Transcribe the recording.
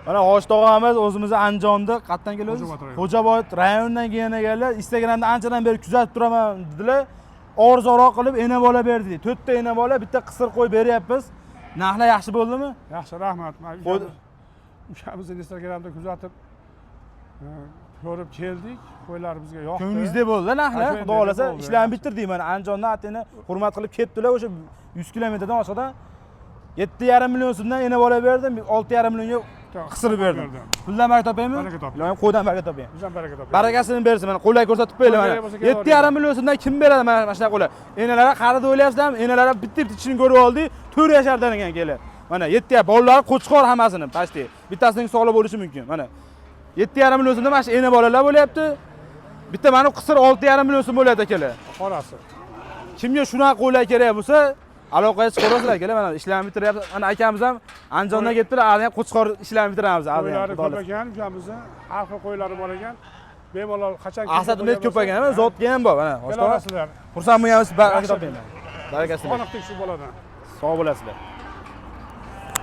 Mana Hosh tog'amiz o'zimizni Andijonda qayerdan kelyapsiz? Xo'jobod rayoni. Xo'jobod rayonidan kelgan ekanlar. Instagramda anchadan beri kuzatib turaman dedilar. Arzonroq qilib ena bola berdik. To'rtta ena bola, bitta qisir qo'y beryapmiz. Narxlar yaxshi bo'ldimi? Yaxshi, rahmat. Mana ukamizni Instagramda kuzatib, ko'rib keldik. Qo'ylar bizga yoqdi. Ko'nglingizda bo'ldi narxlar. Ha, Xudo xohlasa ko'nglimda bo'ldi, ishlarni yaxshi. bitirdik mana Andijondan atini hurmat qilib ketdilar o'sha 100 kilometrdan oshiqdan 7,5 million so'mdan ena bola berdim, 6,5 millionga qisir berdim. Puldan baraka topaymi? Baraka toping. Iloyim qo'ydan baraka toping. Bizdan baraka toping. Barakasini bersin, mana qo'llar ko'rsatib qo'yinglar Qo'y mana. kerak bo'lsa kelavering. 7,5 million so'mdan kim beradi mana shunaqa qo'ylar? Enalari qarida o'ylayapsizlarmi? Enalari bitta bitta tishini ko'rib oldik, 4 yashardan ekan kelar. Mana 7 bolalari qo'chqor hammasini почти. Bittasining sog'lom bo'lishi mumkin. Mana 7,5 million so'mdan mana shu ena bolalar bo'lyapti. Bitta mana qisir 6,5 million so'm bo'lyapti akalar. Qorasi. Kimga shunaqa qo'ylar kerak bo'lsa, aloqaga chiqaverasizlar akalar. Mana ishlarni bitiryapmiz. Mana akamiz ham Andijondan kelibdilar, hali ham qo'chqor ishlarni bitiramiz hali ham. Qo'ylari Xudo ko'p xohlasa. ekan ukamizni. Har xil qo'ylari bor ekan. Bemalol qachon Asad Umid ko'p ekan, mana zotga ham bor. Mana Kelaverasizlar. Xursand bo'lganmiz, baraka Yaxshi. toping. Barakasini. Qoniqdik shu boladan. Sog' bo'lasizlar.